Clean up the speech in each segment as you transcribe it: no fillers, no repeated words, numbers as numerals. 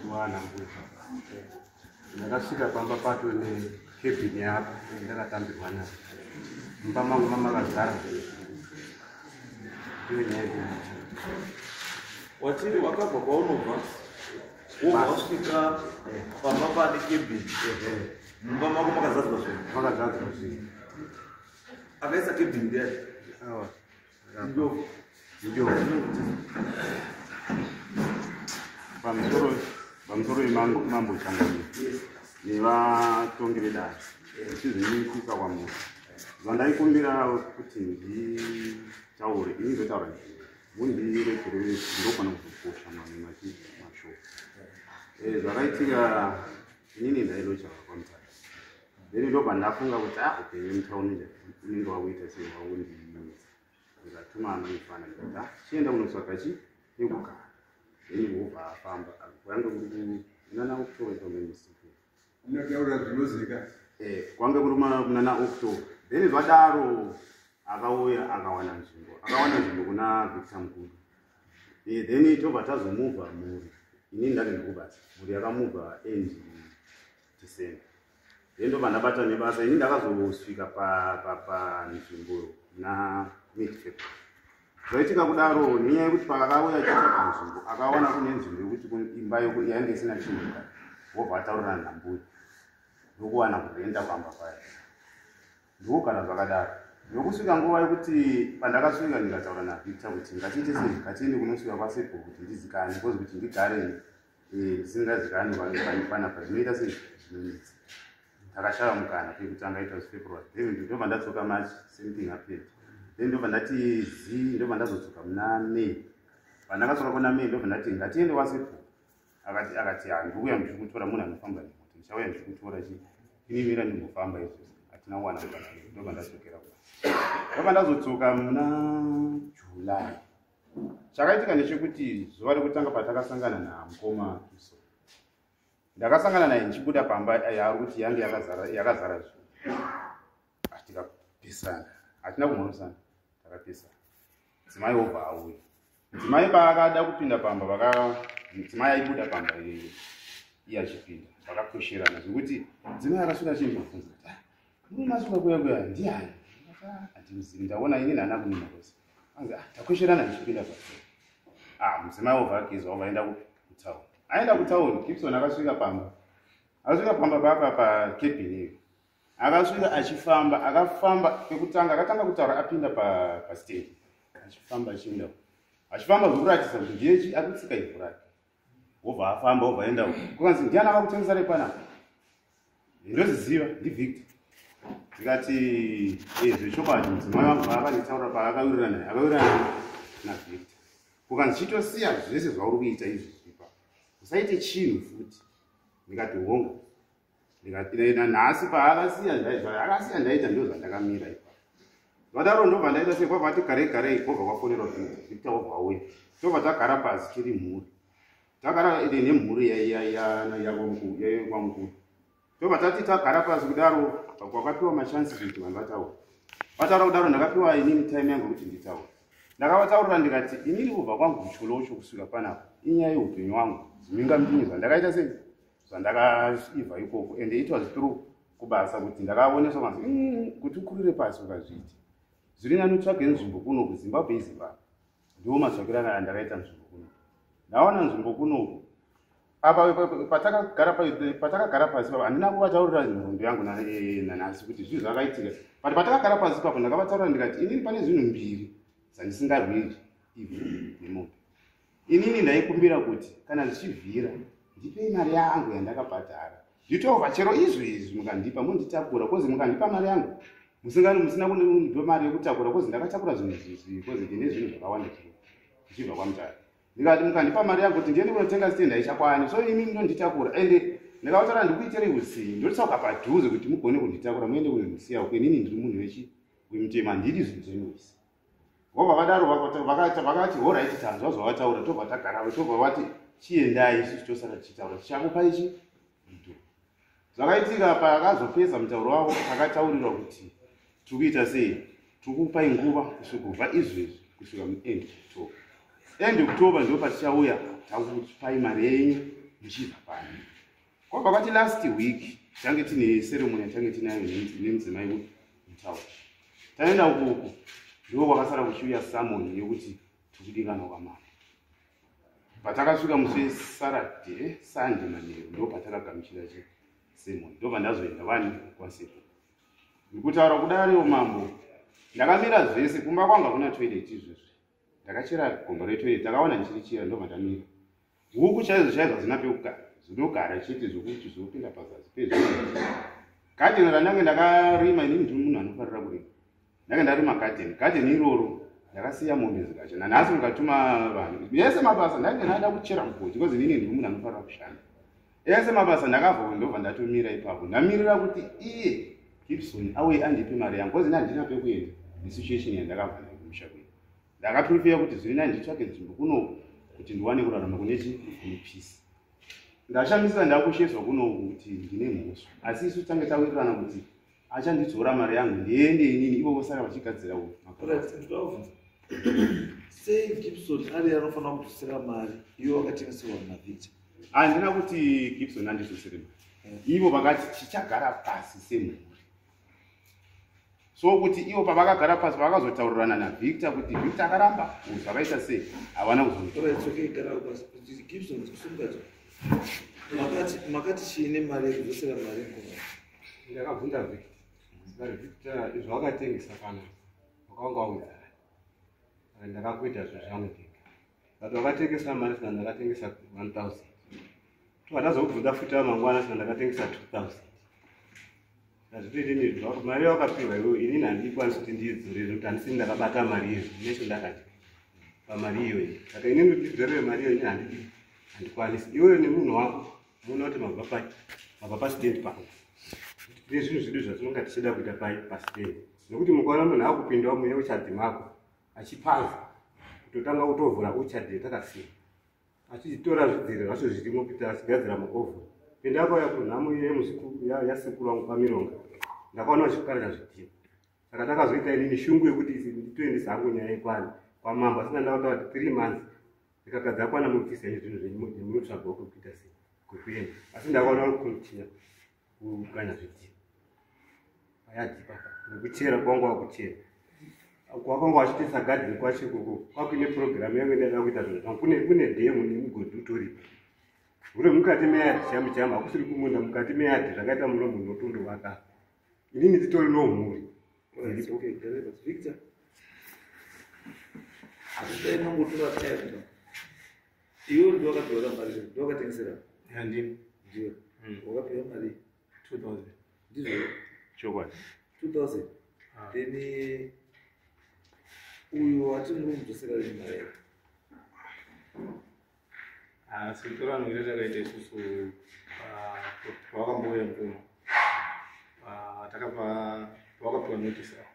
Wana mbuya, ndakasvika pamba pato nekebhini yapo, ndakatambirwa nayo. Mumba mangu mamakazara, iyo nyaya yekuita. Watiri wakabva kwaunobva, wobva wasvika pamba pane kebhini, mumba mako makazadzwa zvinhu? Makazadzwa zvinhu. Akaisa kebhini ndiani? Awa. Njovu. Njovu. Pamusoro yemambo Changamire nevatongi vedare, tichizvininipisa kwamuri, zvandaikumbira kuti nditaure, ini ndotaura, mundiregerere, ndofana kuzokosha mamwe mashoko. Zvakaitika, inini ndailoja kwaMutare, then ndobva ndafunga kuti a upenyu mutauni unenge wakuita sei, wakundinetsa. Ndikatuma amaifana, ndikati, "Ah, chienda kunotsvaga chi pekugara." Then wobva afamba, kwange kuri kunana October pamwe. Unotaura zvinozika. Kwange kuri kunana October. Then zvadaro akauya akawana nzvimbo, akawana nzvimbo kuna Victor Mukuru. Then tobva tazomuvha mhuri. Inini ndati ndikubasa, mhuri yakamuvha end December. Then ndobva ndabata nebasa. Ini ndakazosvika panzvimbo na mid February. Zvaitika kudaro nenyaya yekuti paakauya achitsvaga nzvimbo, akawana kune nzvimbo yekuti imba yainge isina chinhu kare, wobva ataurirana nambuya, ndokuwana kurenda pamba paya, ndokugara zvakadaro. Ndokusvika nguva yekuti pandakasvika, ndikataura naVictor kuti ngatiite sei, ngatiende kunosvika kwaSebho kuti ndizikane, because kuti ndigare ndisingazikani panapa zvinoita sei, zvinonetsa. Takashaya mukana. Pekutanga it was February, then ndobva ndadzoka March, same thing happened. Then ndobva ndati zi, ndobva ndazodzoka muna May. Pandakadzoka kuna May, ndobva ndati ngatiende kwaSebho. Akati, "Ha, ndikuuya ndichikutora, munhu anofamba nemoto, ndichauya ndichikutora, chi inimira ndimbofamba izvozvo." Hatina kuwana mukana. Ndobva ndadzokera ku, ndobva ndazodzoka muna July. Chakaitika ndechekuti zuva rekutanga patakasangana namukoma Gibson, ndakasangana naye ndichibuda pamba yaari kuti yange yakazara zvinhu. Tikapisana, hatina kumhorosana, takapisana. Mudzimai wobva auya. Mudzimai paakada kupinda pamba, vaka mudzimai aibuda pamba iye achipinda, vakakwesherana zvekuti mudzimai akasvika achimbobvunza kuti, "Ah, murume asvika kuya kuya ndiani?" Ndikati, "Ah, handimuzivi, ndaona inini haana kunimhorosa." Anzi, "Ah, takwesherana ndichipinda pa." Ah, mudzimai wobva agezwa, wobva aenda kutauni. Aenda kutauni, Gibson akasvika pamba, akasvika pamba papa pakebhini iyo. Akasvika achifamba, akafamba pekutanga, akatanga kutaura apinda pastendi, achifamba, achienda, achifamba, zvekuratidza kuti ndiyechi ari kutsika ivhu rake. Wobva afamba, wobva aenda uko. Kukanzi, "Ndiani akakutengesera panapa?" "Ndozviziva, ndiVictor." Ndikati, "Zvechokwadi, mudzimai wangu paakanditaura, paakawirirana naye, akawirirana naVictor." Kukanzi, "Chitosiya zvese zvauri kuita izvi zvipa, usaite chinhu futi." Ndikati, "Hongu." Ndikati, "Nanhasi paakasiya, akasiya ndaita, ndo zvandakamira ipapo." Vadaro ndobva ndaita sei, kwabva ti garei garei, kwobva kwafonerwa Victor. Victor wobva auya, tobva tagara pasi tiri mhuri, tagara ine nemhuri yakwamukuru. Tobva tati tagara pasi kudaro, kwakapiwa machances kuti vanhu vataura. Vataura kudaro, ndakapiwa inini time yangu yekuti nditaure. Ndakavataurira ndikati, "Inini kubva kwangu kuTsholotsho kusvika panapa inyaya yeupenyu wangu, zviminga mupinyi zvandakaita sei, zvandakaibva ikoko, and it was through kubasa kuti ndakaoneswa kanzi kuti ukurire pasi ukazviita zviri nani, utsvage nzvimbo kuno kuZimbabwe." IZimbabwe ndiwo matsvakiro andakaita nzvimbo kuno. Ndawana nzvimbo kunoku. Apa patakagara pasi papo, handina kuvataurira nhoroondo yangu nanhasi kuti zvinhu zvakaitika, but patakagara pasi papo ndakavataurira ndikati, "Inini pane zvinhu mbiri zvandisingarwiri, ivhu nemombe. Inini ndaikumbira kuti kana zvichibvira ndipei mari yangu yandakabhadhara, nditobva chero izvo izvi mukandipa munditakura, cause mukandipa mari yangu, musina kundipa mari yekutakura, cause ndakatakura zvinhu izvi, cause ndine zvinhu zvakawanda zviro zvichibva kwaMutare." Ndikati, "Mukandipa mari yangu kuti ndiende kunotenga stand, haichakwani, so imi ndonditakura." Ende ndikavataura, "Ndikuitirei usinyi, ndotsauka padhuze kuti mugone kunditakura muende kunondisiya uko. Inini ndiri munhu wechi wemutemo, handidi zvinhu zvenoise." Vobva vadaro, vakati, "Alright, tanzwa zvavataura." Tobva tagara, tobva vati, "Chiendai, isusu tosara tichitaura, tichakupa ichi mudhuru." Zvakaitika, paakazopedza mutauro wavo, takataurirwa kuti tiri kuita sei, tiri kukupai nguva kusvika kubva izvezvi kusvika muend October. End October ndo patichauya takupai mari yenyu. Muchibva pano kwabva kwati last week tange tine ceremony yatange tinayo nemudzimai mutaura. Taenda ukoko, ndo kwakasara kuchiuya summon yekuti tikudikana kwamama. Patakasvika musi weSaturday, Sunday manheru, ndo patakagamuchira chiseremony, ndobva ndazoenda vani kwasepo. Ndikutaura kudariwo, mambo, ndakamira zvese. Kumba kwangu hakuna toilet. Izvezvi ndakachera gomba retoilet, ndakaona ndichirichera, ndobva ndamira. Huku chaizvo chaizvo hadzina pekugara, dzinogara chete zvokuti zvinopinda pazasi pezvo. Gadheni randange ndakarima, inini ndiri munhu anofarira kurima, ndange ndarima gadheni. Gadheni iroro ndakasiya mombe zikacha. Nanhasi mukatuma vanhu ese mabasa, ndange ndada kuchera mugodhi because inini ndiri munhu anofarira kushanda. Ese mabasa ndakabva, ndobva ndatomira ipapo, ndamirira kuti iye Gibson auye andipe mari yangu, because ini handina pekuenda. Nesituation yandakabva nayo kumusha kwedu, ndakaprefera kuti zviri nani nditsvake nzvimbo kunoku kuti ndiwane kurarama kunechi kune peace. Ndashamisira ndakushezwa kunoku kuti ndine mhosva, asi isu tange tawirirana kuti achandidzora mari yangu ndiende inini, ivo vosara vachigadzira. Right, ndinobvunza, sei Gibson ari anofanira kudzosera mari iwe wakatengeserwa naVictor? Handina kuti Gibson andidzosere mari. Ivo vakati tichagara pasi semhuri. So kuti ivo pavakagara pasi, pavakazotaurirana naVictor kuti Victor akaramba, zvakaita sei, havana kuzo. Right, okay, gara pasi. Gibson, kusumukadzo, makati chiine mari yekudzosera mari ngoma? Ndakabvunza Victor ndikati, "Victor, izvo wakatengesa pana wakanga waudzana?" Saka ndakakuita zvinhu zvangu ndega. But wakatengesa mari? Saka ndakatengesa 1000. Tobva tazokubvunza futi mangwana, saka ndakatengesa 2000. Hazvitoitini, mari yawakapiwa iwewe, inini handikwanisi kuti ndiidzorere nekuti handisini ndakabata mari iyo. Necho ndakati pamari iyoyi, saka inini kuti ndidzorere mari iyo, inini handidi, handikwanisi. Iwewe nemunhu wako muona kuti mabva pai, mabva pasitendi pangu. Tine zvinhu zvedu zvatinonga tichida kuita pai pasitendi, nekuti mukaona munhu akupindawo mune orchard mako achipaza, kutotanga kutovhura orchard yatakasiya, achitora zvidziro zvacho zvirimo kuita achigadzira maovhuni. Pendakauya kunhamo yasekuru vangu paMironga, ndakaona vachiparira zvidhina. Saka takazoita inini shungu yekuti nditoendesa hangu nyaya yekwani kwamambo, asina ndakataura kuti 3 months ndikakadza kwana mubvisa zvinhu zvenyu, munotsvagawo kwekuita sei, kwekuenda. Asi ndakaona kucontinue kukanya zvidhina payadhi papa nekuchera kwanga wakuchera kwakanga wachitesa gadheni kwacho ikoko. Kwakuine purogiramu yangu ndaida kuita zvinhu zvangu. Kune dhemu nemugodhi utoripo uri mukati meyadhi chamu chamu, hakusiri kumunda, mukati meyadhi zvakaita muno munhu otondovaka. Inini nditori nomhuri. Right, okay, gara pasi. Victor, dai mangotora time. Iwe ndiwe wakapiwa mari, ndiwe wakatengesera? Handini. Ndiwe wakapiwa mari? 2000. Ndizvo? Chokwadi. 2000. Ah. Then uyu wati muri kumudzosera rini mari yake? Asi torano ire takaita isusu pawakambouya mukoma, takapa pawakapiwa notice apo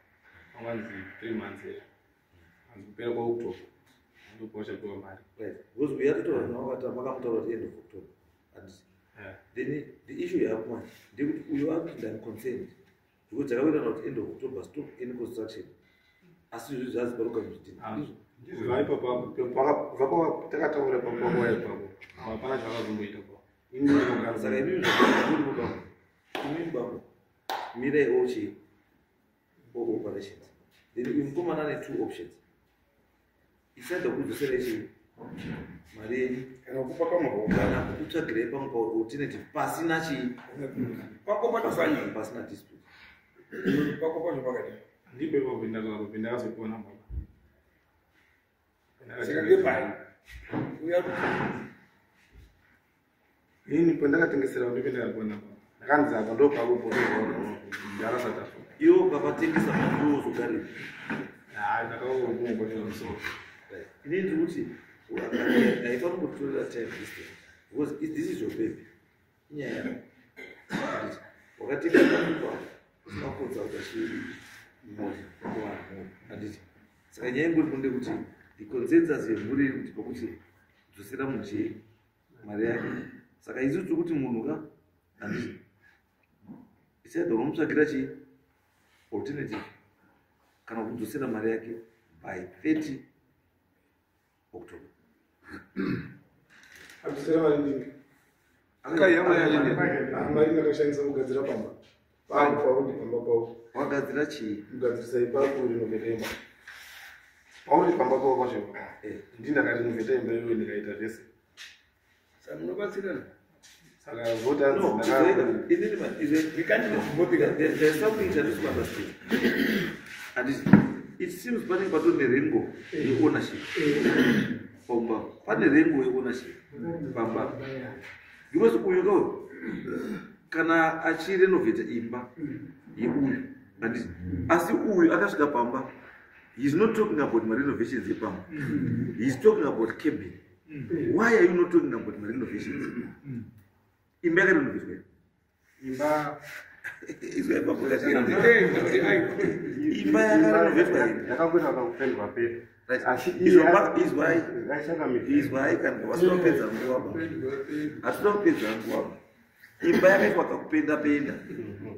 panganzi 3 months here, anzi kupera kwaOctober ndopawachapiwa mari. Right, because uyu atotaura makamutaura kuti end of October, handiti? Then the issue yako manje ndekuti uyu akuti, "I'm concerned because takawirirana kuti end of October stop any construction," asi izvi zvazi paroga zvidhina. Ah. Ndizvo? Kubva ipapo, kubva takataura pakwauya ipapo, hapana chakazomboita po. Saka imimi zvamuri babo, imimi babo, mirai ochi all operations. Then uyu mukomana ane two options: isaida kudzosera chi mari yenyu kana kupa pamwe. Kana kukutsvagirai pamwe paalternative pasina chii. Pako patofanyi. Pasina dispute. Pako pacho pakadii? Ndipo ipapo ndakazopiwa namba. Saka ngepai uya? Ini pandakatengesera ndipo ndakapiwa namba, ndakanzi apa ndo pako ndarasati afa. Iwo pakatengesa mari wozogarira? Hayi, ndakaokumukotera musoro. Inini ndiri kuti haifani kutorera time this thing, because this is your baby, inyaya yako. Handiti wakatenga pamupa usina kukonsulta chii kuvanhu, handiti? Saka nyaya ingori kunde kuti the consensus yemhuri iri kuti pakuti dzosera mujee mari yake. Saka isu tiri kuti munhu ka, handiti, isaida unomutsvagira chii alternative kana kudzosera mari yake by 30 October. Adzosera mari ndini. Mari ndakashandisa kugadzira pamba pangu pauri pamba pavo. Wagadzira chii? Kugadzirisa imba, kurenovheta imba pauri pamba pavo pacho. Ndi ndakarenovheta imba iyoyo, ndikaita zvese. Saka munobatsirana. Saka votanzi No, there's something chandisi kuunderstand. And it seems panenge patori nerengo yeownership pamba, pane rengo yeownership pamba, because uyu ka kana achirenovheta imba yeuyu, handiti? Asi uyu akasvika pamba, he is not talking about marenovations epamba, he is talking about cabin. Why are you not talking about marenovations? Imba yakarenovhetwa? Imba. Izwa ipapo, imba yakarenovhetwa here? Yakangoita kakupendwa pepa. Right. Asi Izwai. aishakamira. Izwai, kana vasina kupedza nguva ba, hatina kupedza nguva ba. Imba yakaitwa kakupenda penda.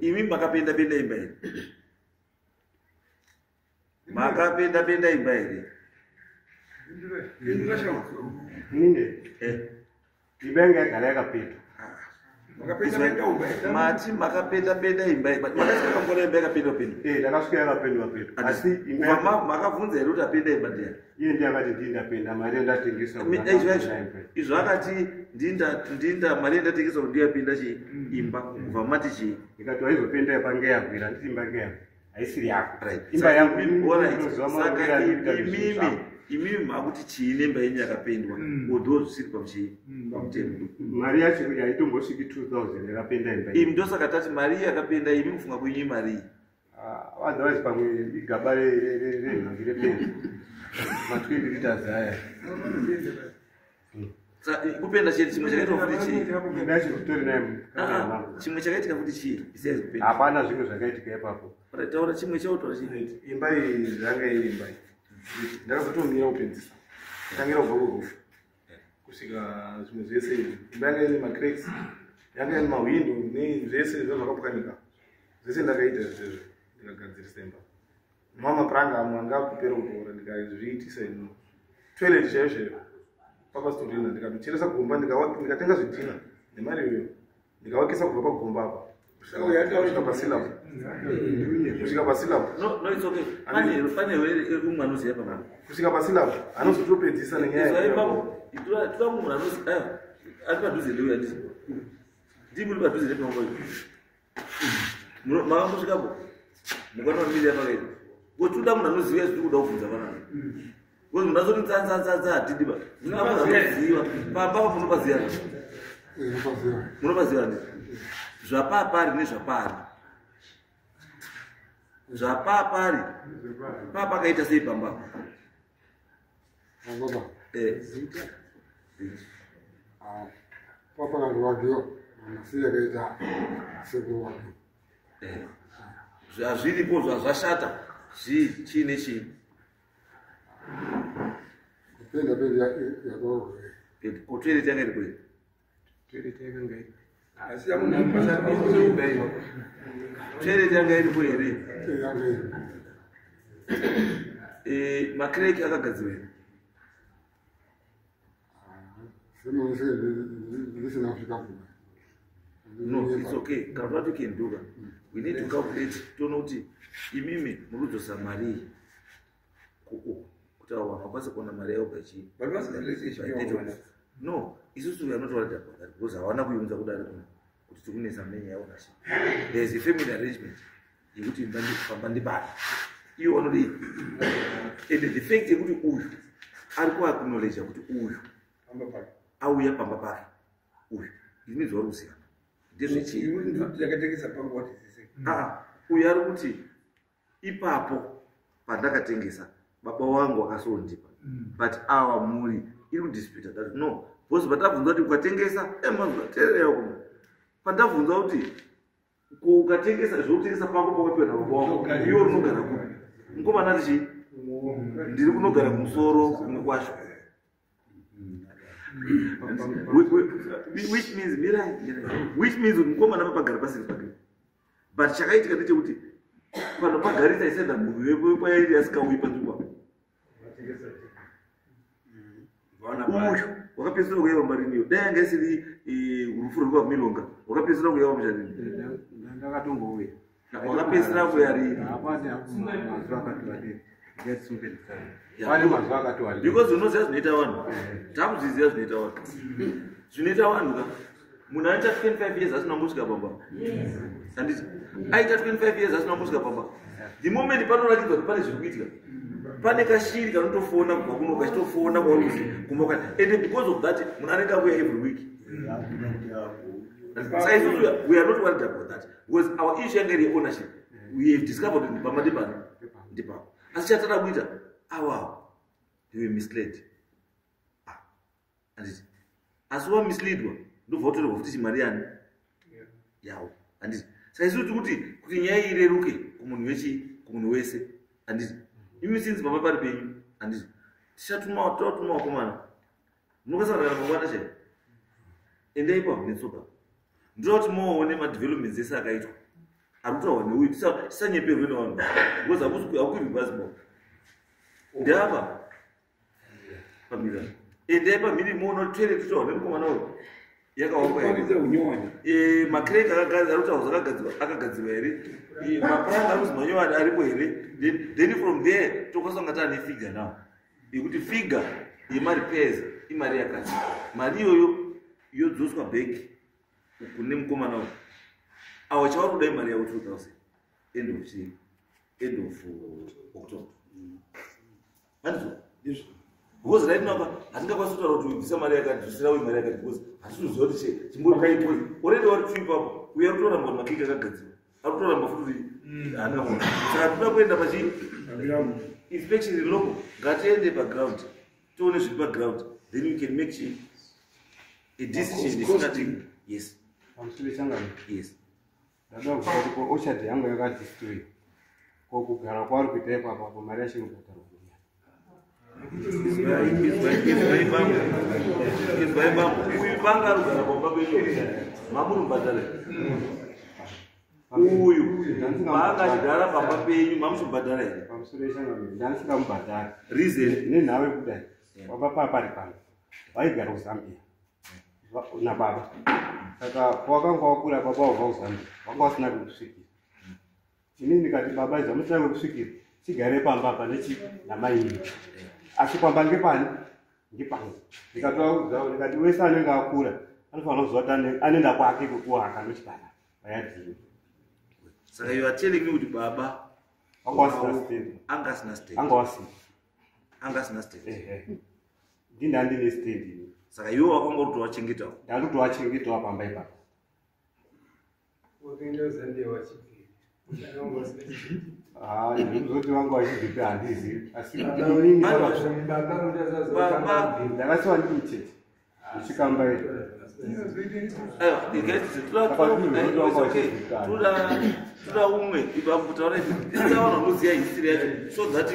Imi makapenda penda imba here? Makapenda penda imba here? Ninde. Eh. Imba yanga yagara yakapendwa. Mati makapenda penda imba, makasvika kakona imba yakapendwa pendwa? Eh, ndakasvika yakapendwa pendwa, asi imba Makabvunza here kuti apenda imba ndiani? Iye ndiye akati, ndii ndapenda, mari yandatengesa. Izvo izvo akati ndinda mari yandatengesa kuti ndiyapinda chii imba, kubva mati chii? Ndikati waizopenda yapange yakwira, handiti? Imba ngeyako, haisiri yako. Right. Imba yangu Alright. inoziva Saka maonero andinoita zvinhu imimi zvangu. Imimi makuti chii nemba yenyu yakapendwa, although zvisiri pamuchii pamutemo? Mari yacho haitombosviki 2000 yakapenda imba iyi. Imi ndosaka tati mari iyi yakapenda, imi kufunga kwenyu mari iyi? Ah, otherwise pamwe igaba renhangi rependi, ma20 liters aya. Saka, kupenda chete, chimwe chakaitika futi chii? Imba yacho titori nayo. Ah, ah, chimwe chakaitika futi chii besides kupenda? Hapana zvimwe zvakaitika ipapo. Alright, taura chimwe chautaura chii. Imba iyi yanga iri imba iyi ndakazotomira kupedzisa, tangira kubva kuroof kusvika zvimwe zvese izvi. Imba yanga ine macracks, yanga ine mahwindo nezvese zva zvakapwanyika zvese. Ndakaita izvezvo, ndikagadzirisa imba nemamapuranga amwe anga akupera kutora, ndikazviitisa ino toilet chaiyo chaiyo papasitorina. Ndikatocheresa gomba, ndikatenga zvidhina nemari iyoyo, ndikavakisa kubva pagomba apa kusvika pasilapu, kusvika pasilapu. No, it's okay. Pane here umwe anoziva pamwe? Kusvika pasilapu, anozotopedzisa nenyaya. Izwa ipapo, toda munhu anozi ari padhuze ndeuya, handisi ndii muri padhuze nepamwe makambosvikapo mukwana wamiri yapakaita ngo. Toda munhu anoziva zviri kuda kubvunza panapa, because munhu azoti tsanzanzanza hatidi ba. Munoda munhu anoziva pamba pa. Munopaziva? Munopaziva ndi zvapapari nezvapari zvapapari papakaita sei pamba? Eh. Papakandovakiwa masiya yakaita sekuvakiwa. Eh. Zvazviripo zvazvashata zvii, chii nechii? Kupenda penda yakaorwa. Ko toilet yanga iri kwei? Toilet yakanga iri Asi amuna. Toilet yanga iripo here? Yanga iri. Eh, macracks akagadzirwa here? Ndisina kusvika kuma. No, it's okay. Kana what we can do ka, we need to calculate, toona kuti imimi muri kudzosa mari iyi kuuku kuti avo vanhu vakwanise kuona mari yavo pachi. But what's the relationship yavo? No, isusu we are not worried about that because havana kuiunza kudare kuno kuti tikunetsa nenyaya yeownership. There is a family arrangement yekuti imba pamba ndipari, iwo vanodii, and the fact yekuti uyu ari kuacknowledge kuti uyu Pamba pake. Auya pamba pake uyu, it means vari kusiyana ndezvechii? Ndakatengesa pangu, what is this? Ah, uyu ari kuti ipapo pandakatengesa baba wangu akasondipa, but awa mhuri iri kudisputa that no, because pandabvunza kuti ukatengesa, manzwa, teererai kuno, pandabvunza kuti ko ukatengesa zvokutengesa pako pakapiwa nababa wangu, iwe unogara kupi? Mukomana ati chii? Ndiri kunogara kumusoro kumwe kwacho. Which means, mirai, mirai, which means kuti mukomana papagara pasiri pake. But chakaitika ndechekuti pano pagarisa isenda munhu wepairi asikauyi panzvimbo apo. Uyu wakapedzisira kuuya pambariniyo, dai yanga isiri rufu rwekwa. wekwaMilonga wakapedzisira kuuya pamusha rini? Ndakatombouya. Wakapedzisira kuuya rini? Hapasi mazuva akati wandei. Pane mazuva akati wandei. Because unoziva zvinoita vanhu, takuzviziva zvinoita vanhu, zvinoita vanhu ka. Munhu anoita 25 years asina kumbosvika pamba, handiti? Aita 25 years asina kumbosvika pamba. The moment panoratidza kuti pane zviri kuitika, pane kashiri kanotofona kubva kuno kachitofona kwauri kuzi kumba kwani, and because of that munhu anenge akuya every week. Saka isusu we are not worried about that, because our issue yanga iri yeownership. We have discovered kuti pamba ndepano, ndepapo. Asi chatada kuita, awawo they were misled. Ah, handiti? Asi wamisleadwa, ndobva utorerwa futi chimari yani yawo, handiti? Saka isusu tikuti kuti nyaya iyi ireruke kumunhu wechi, kumunhu wese, handiti? Imi sinzi pamba pari penyu, handiti? Tichatuma, totuma vakomana. Munokasangana kana mangwana chai, endai ipapo netsoka. Ndoda kuti moone madevelopments ese akaitwa ari kutaurwa neuyu. Tisanyeperwe nevanhu, because hakukwirwi bhazi bo. Ndapa pamira, endai pamhiri muone kuti toilet kutaurwa nemukomana uyu yakawakwa here. Kwanisa unyowani. Macrack ari kutaurwa zvakagadzirwa, akagadzirwa here? Mapuranga ari kuzi manyowani aripo here? Then from there tokwanisa kunga taane figure now yekuti figure yemarepairs imari yakati. Mari iyoyo yodzoswa back kune mukomana uyu. Awa chavari kuda imari yavo, 2000, end of chii, end of October, handizvo? Because right now hatingakwanisi kutaura kuti ubvisa mari yakati, dzosera uyu mari yakati, because hatitoziva kuti che chimbori already wari two ipapo. Uyu ari kutoramba kuti makeke akagadzirwa, ari kutoramba futi kuti haana munhu. Saka toda kuenda pachi inspection in loco. Ngatiende paground, tione zviri paground, then we can make chi a decision isingati yes. Pamusoro changano. Yes. Ndada kuziva kuti ko orchard yangu yakadestroy, ko kugara kwaari kuita ipapo apo, mari yacho inobhadharwa ndiani? Izwai bambo, izwai bambo. Uyu panga ari kugara pamba penyu, mamunobhadhara? Uyu paanga achigara pamba penyu, mamuchibhadhara here? Pamusoro yechangano, ndandisingamubhadhari. Reason? Nenhau yekudai, pamba paa pari pano, vaigara kuZambia nababa. Saka pawakanga wakura, baba wabva kuZambia, wanga wasina kwekusvikira. Inini ndikati, "Baba, zvamusina kwekusvikira, chigare pamba apa nechi namaini, asi pamba ngepani? Ngepangu." Ndikatovaudzawo, ndikati wese anenge akura anofanira kuziva kuti anoenda kwake kwekuwaka nochipana payadhini. Saka you are telling me kuti baba Wanga wasina stand. Anga asina stand? Anga wasina. Anga asina stand. Ehe, ndini andine stand ini. Saka iwe wakanga uri kutovachengetawo? Ndari kutovachengetawo pamba ipapo. Wakaenda kuZambia wachibviri. Ah, zvekuzoti vanga vachibvipi handizivi, asi inini Baba. Ndakasiwa ndini chete ndichikamba iri. Aiwa, guys, toda umwe ipapo kutaura tisina vanhu vanoziva history yacho, so that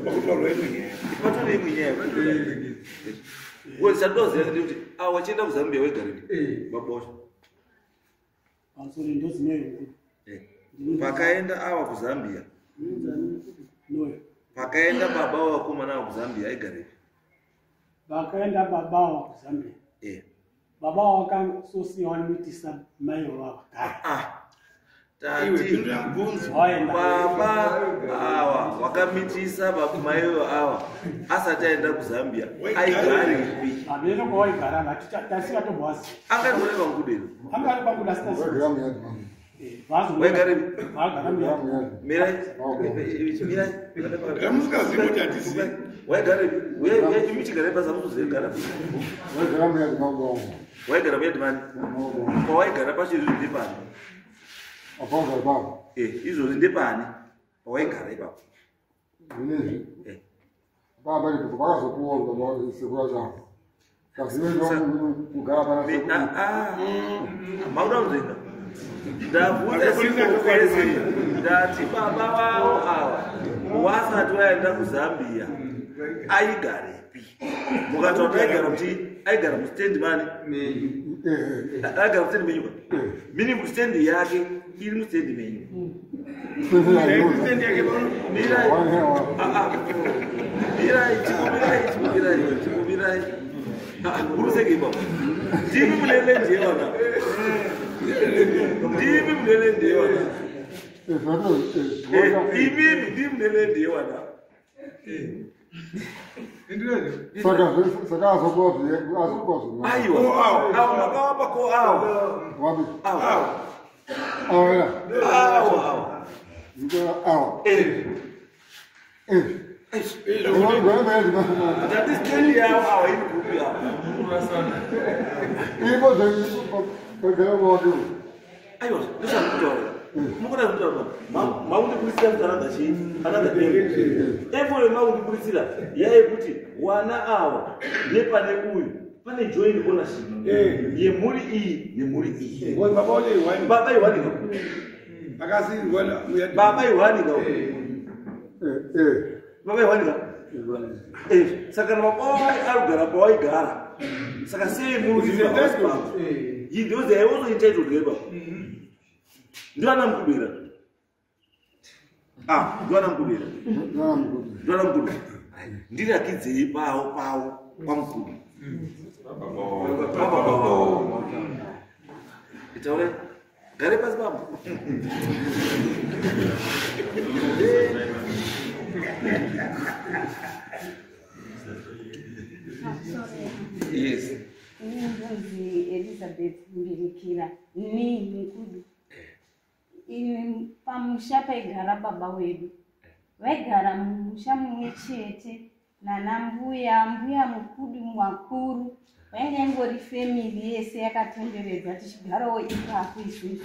Pakutaurwa imwe nyaya. Patore imwe nyaya. Because chandoziva ndekuti awa wachienda kuZambia wegarepi baba wacho? Pamusoro, ndozine. Pakaenda awa kuZambia, Noyo. pakaenda baba wavakomana ava kuZambia, aigarepi? Vakaenda baba wa kuZambia, baba wakasosiya wanoitisa mai wavagara. Ah, Iwe, tati pindurai mubvunzo. Waenda. Baba awa wakamitisa maiyo awa asati aenda kuZambia, aigarepi? Hameno kwawaigara, tasingatombowaziva. Angatoreva kudero. Anga ari kwangu. Waigara muyadhi mangu. Waigarepi? Vagara muyadhi. Mirai, mirai. Ramusikazivi kuti hatizivi. Waigarepi? Imi chigarai pasi, hamuzozigara. Waigara muyadhi mangu wangu. Waigara muyadhi mani? Pawaigara pacho izvozvi ndepani? Apanza ipapo. Izvozvi ndepani pawaigara ipapo? Zvinezvi baba ripo vakazopuwa baba sekuru changu kazive kugara pana sekuru. Mauda kunzvenga, ndabvunza simple question. Ndati baba vavo ava wasati waenda kuZambia aigarepi? Mukataura kuti aigara, kuti aigara mustendi mani? Aigara mustendi menyu ka, meaning kuti stendi yake iri mustendi menyu. Mirai. Ah, ah. Mirai, chikumirai, chikumirai, chikumirai. Uruseke baba. Ndimi mune land yewana. Ndimi mune land yewana. Imimi ndimi mune land yewana. Saka azokuwa Aiwa. Awa makawapa ko awa. Wapi? Awa. Awa ya. Awa awa. Awa. Eh. Eh. That is 10 yawo awa iri group yawo. Ibo zve Aiwa, ndozvandikutaura. Mukona zvekutaura makundiburitsira kuti another chii? Another level. Level yemakundiburitsira yayekuti wana awa nepane uyu pane joint ownership yemhuri iyi nemhuri iyi. Baba iwanika. Baba iwanika. Baba iwanika. Saka kana baba arikugara pawaigara. Saka sei muri kuziva He knows they are also entitled labor. Ndiwana mukubira. Ah, ndiwana mukubira. Ndiwana mukubira. Ndirakidzei pawo pawo kwamukuru. Baba. Itaure. Gare pasi baba. Yes. Ndinonzi Elizabeth Mbirikira ni Mukudu. Ini pamusha paigara baba wedu. Vaigara mumusha mumwe chete nana mbuya, mbuya Mukudu mwakuru. Vainge ingori family yese yakatenderedza tichigarawo ipapo isusu.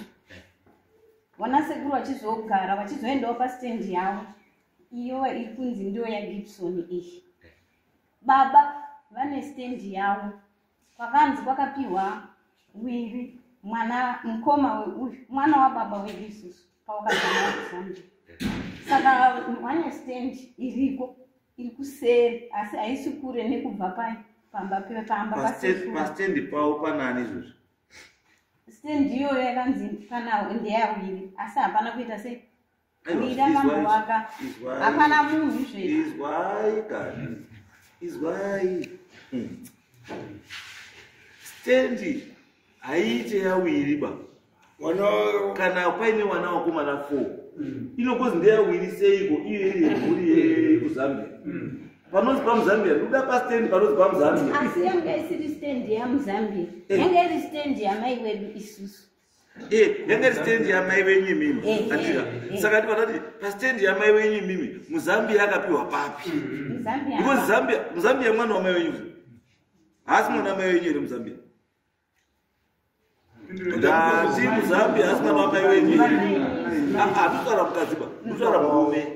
Vana sekuru vachizogara vachizoendawo pasitendi yavo. Iyo iri kunzi ndiyo yaGibson iyi. Baba vane stendi yavo. Kwakanzi kwakapiwa wiri mwana mukoma uyu mwana wababa wedu isusu pawakagara kuZambia. Saka vane stendi iriko iri kuseri asi haisi kure nekubva pamba pamba pasekuru. Pastendi pawo panani izvozvo? Stendi iyoyo yakanzi pana ndeyawiri asi hapana kuita sei wiri akambovaka hapana munhu izvezvi. Izwai kani. Izwai. Stendi haiite yawiri ba. Kana paine wana wakomana 4. Inokozi ndeyawiri seiko iyo iri yemhuri yekuZambia. Panonzi pamuZambia, ndoda pastendi panonzi pamuZambia. Asi yanga isiri stendi yamuZambia. Yanga iri stendi yamai wedu isusu. Yanga iri stendi yamai wenyu imimi. Andika. Saka ndivanoti pastendi yamai wenyu imimi, muZambia akapiwa papi? Muzambia. Because Zambia, muZambia mwana wamai wenyu. Haasi mwana wamai wenyu here muZambia? Ndati muZambia haasi mwana wamai wenyu here? Ndikutaura mukadzi ba, ndikutaura murume.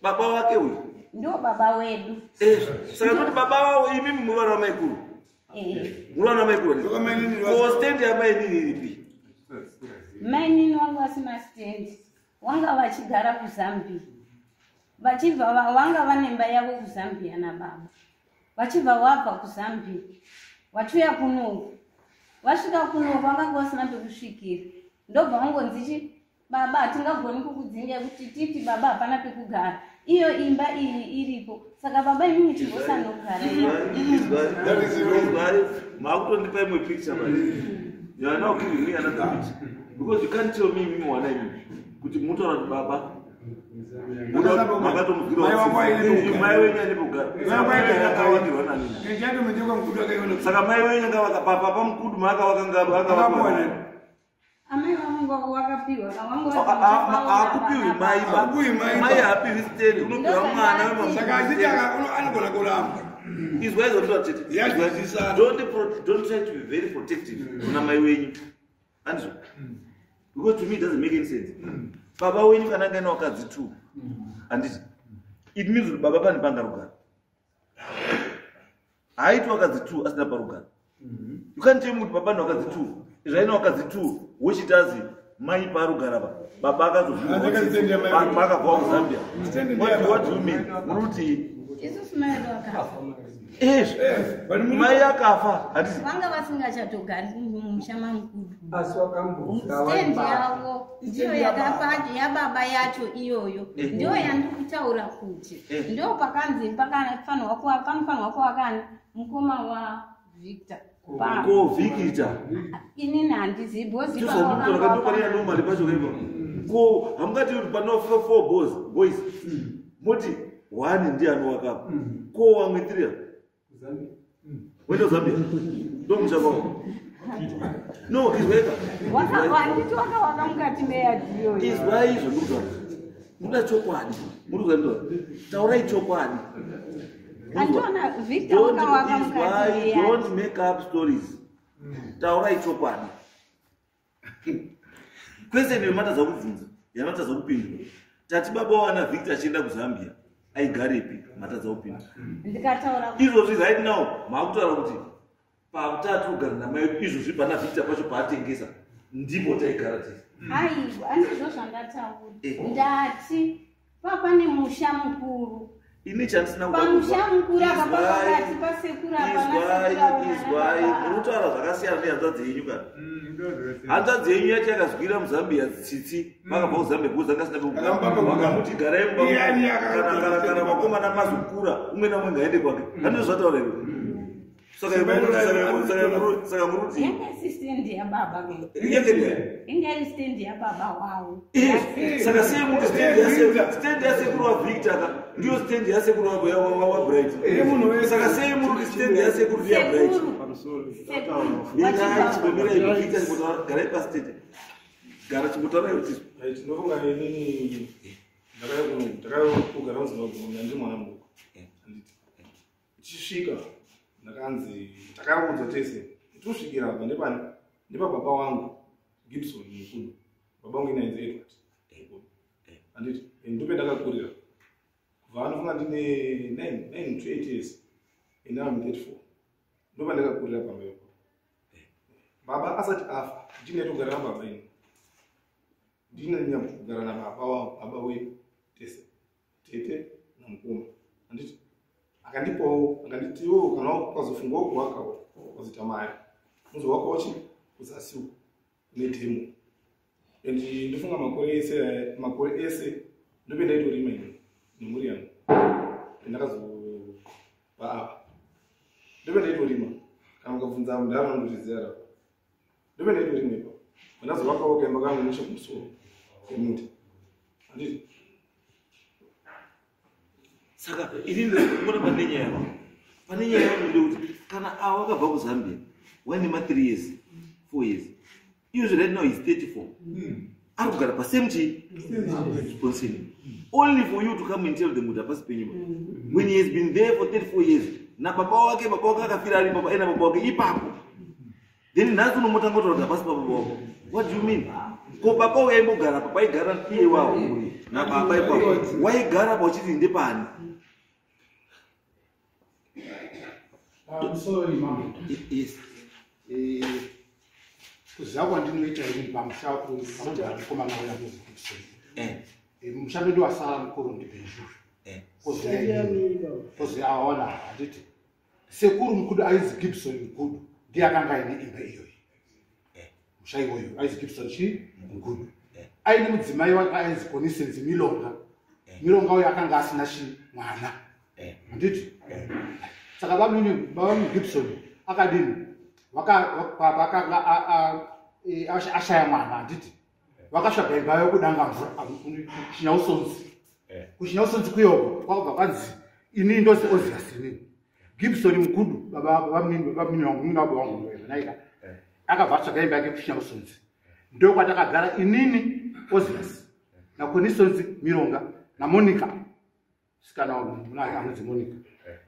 Baba wake uyu. Ndo baba wedu. Saka kuti baba wavo imimi muri vana vamaikuru. Muri vana vamaikuru. Ko stendi yamainini iripi? Mainini wangu vasina stendi. Wanga vachigara kuZambia. Vachibva wanga vane imba yavo kuZambia nababa. Vachibva vabva kuZambia. Vachiuya kunoku. Vasvika kunoku vanga vasina pekusvikira. Ndobva vangonzi baba hatingagoni kukudzinga kuti titi baba hapana pekugara. Iyo imba iyi iripo. Saka baba imimi chimbosanogara. Izwai. Makutondipa imwe picture manje. You are now giving me another picture. Because you can't tell me mimi wana imimi kuti mutaura kuti baba makatomubvira mai wenyu ane pekugara. Akawakirwa nani? Saka mai wenyu akavaka papa Mukudu maakavaka. Amai vangu vakapiwa vangu hakupiwi mai ba. Mai haapiwi stendi, unopiwa mwana wema. Saka achiti anogona kuramba. Izwai zvandinoda tete. Don't try to be very protective kuna mai wenyu. Andizvo? Because to me it doesn't make any sense. Baba wenyu kana anga aine vakadzi 2. Handiti? It means kuti baba pane pangarugara. Haaiti vakadzi 2 asina parugara. You can't tell me kuti baba nevakadzi 2. Zvaine vakadzi 2 wochitazi mai parugara pa. Baba akazobva akabva kuZambia. What do you mean? Muri kuti isusu mai vedu vakafa. Mai akafa handiti? Vanga vasingachatogari mumusha maMukudu. Asi wakambogara Stendi yavo ndiyo yakapa yababa yacho iyoyo. Ndiyo yandikutaura kuti ndo pakanzi panofanirwa kuva kana mukoma Victor. Ko Victor inini handizivi because ndopane normally pacho kaipa. Ko hamungati kuti pano 4 boys moti 1 ndiye anowakapo. Ko wamwe 3 Zambia. Wenda Zambia. Ndomusha kwako. No, izweka. Handiti wakawaka mukati meyadhiyo. Izwai izvo ndikutaura. Muda chokwadi. Muri kuziva taurai chokwadi. Andiona Victor wakawaka mukati meyadhi. Don't make up stories. Taurai chokwadi. Kwese nematadza kubvunza, yamatadza kupindura. Tati baba wana Victor achienda kuZambia, aigarepi matadza kupindura. Ndikataura izvozvi right now maakutaura kuti pakutatu kugara namai izvozvi pana Victor pacho paatengesa ndipo taigara tese. Aiwa, andizvo zvandataura. Ndati papane musha mukuru. Ini chandisina pamusha mukuru apa pakati pasekuru apa nasekuru. Izwai, munotaura zvakasiyana nehanzvadzi yenyu kana. Hanzvadzi yenyu yacho yakazwira muZambia tsitsi, vakabva kuZambia because anga asina pekugara. Vakamuti garai mumba kana vakomana mazokura umwe naumwe ngaende kwake. Handizvo zvataura here? Saka muruti yanga isi stendi yababa inga iri stendi yababa wavo. Saka sei muti stendi yasekuru waVictor ka ndiyo stendi yasekuru waBright. Saka sei muruti stendi yasekuru ndiyaBright. Mirai Victor garai pasitendi. Gara chimbotaura iwe tizwe. Ndinofunga inini ndakauya kugara muZimbabwe ndiri mwana mudoko. Handiti tichisvika ndakanzi takaudzwa tese tosvikira apa ndepani ndepababa wangu Gibson Mukudu. Baba wangu inainzi Edward. Handiti ndope ndakakurira kubva anofunga ndine 9 to 8 years and now I'm 34. Ndopa ndakakurira pamba ipapo. Baba asati afa ndine togara nababa ini. Ndine kugara nababa wangu baba wedu tese tete namukoma. Handiti akandipawo akanditiwo kana ukazofungawo kuwakawo ukazoita mari unozowakawo chi kuzasi uko kune dhemo. And ndofunga makore ese ndope ndaitorima ini nemhuri yangu ndakazobva apa ndope ndaitorima kana ukabvunza mudhara anondozviziva rapa ndope ndaitorima ipapo ndazovakawo kaimba kangu nechekumusoro kwemuti. Handiti saka inini ndikuona pane nyaya. Pane nyaya yangu ndekuti kana ava wakabva kuZambia waine ma 3 years 4 years izvo right now is 34 ari kugara pasame chi sponseni only for you to come and tell them kuti hapasi penyuma when he has been there for 34 years na baba wake akafira ari baba ena baba wake ipapo then nhasi unomotanga kutaura kuti hapasi pababa wako. What do you mean? Ko baba uyo aimbogara pa paigara iye wawo nababa ipapo waigara pa uchiti ndepani? I'm sorry, mama. Yes. Kuziva kwandinoita ini pamusha panogara mukomana uya anonzi Gibson. Musha medu wasara mukuru ndiBenjuru. Kozi aona handiti sekuru Mukudu aizi Gibson Mukudu ndiye akanga aine imba iyoyi. Musha iwoyo aizi Gibson chi Mukudu. Aine mudzimai wake ainzi Konisenzi Milonga. Milonga uyo akanga asina chi mwana. Handiti saka baba Gibson akadini vakanga ashaya mwana handiti vakasvaga imba yokudanga mvura kuChinyausonzi. KuChinyausonzi kuyoko kwakabva kwanzi inini ndozi Ozias inini Gibson Mukudu baba munini wababa wangu naika akabva atsvaga imba yake kuChinyausonzi ndokwatakagara inini Ozias naKonisonzi Mironga naMonica sikana anonzi Monica